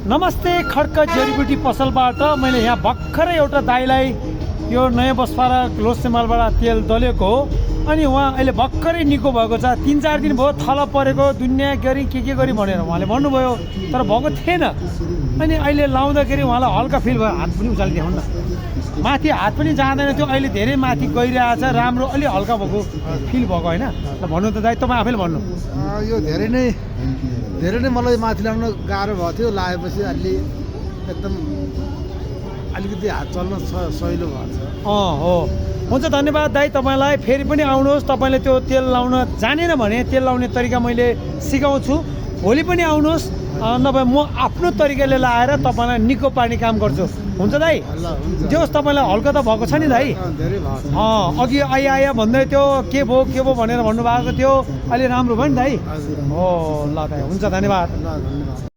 नमस्ते खड्क जडीबुटी पसलबाट मैले यहाँ भर्खरै एउटा दाइलाई यो नयाँ बसपारा लोसेमालबाट तेल दलेको हो अनि उहाँ अहिले भर्खरै निको भएको छ। 3-4 दिन भयो थल परेको दुनियाँ गरी के गरी भनेर उहाँले भन्नुभयो तर भएको थिएन। अनि अहिले लाउँदाखेरि उहाँलाई हल्का फिल भयो। हात पनि उचालिदियो न, माथि हात पनि जाँदैन थियो, अहिले धेरै माथि गइरहेछ, राम्रो अलि हल्का भएको फिल भएको होइन। ल भन्नु त दाइ, तपाईँ आफैले भन्नु। यो धेरै नै मलाई माथि ल्याउन गाह्रो भएको थियो, लगाएपछि अलि एकदम अलिकति हात चल्न सहिलो भएको छ। हो हुन्छ, धन्यवाद दाइ तपाईँलाई। फेरि पनि आउनुहोस्, तपाईँले त्यो तेल लाउन जानेन भने तेल लाउने तरिका मैले सिकाउँछु, भोलि पनि आउनुहोस्, नभए म आफ्नो तरिकाले लाएर तपाईँलाई निको पार्ने काम गर्छु। हुन्छ दाइ? जे होस्, तपाईँलाई हल्का त भएको छ नि दाइ? धेरै भएको छ। अघि आया भन्दै थियो के भयो भनेर भन्नुभएको थियो, अहिले राम्रो भयो नि दाइ? हो ल दाइ, हुन्छ, धन्यवाद। धन्यवाद।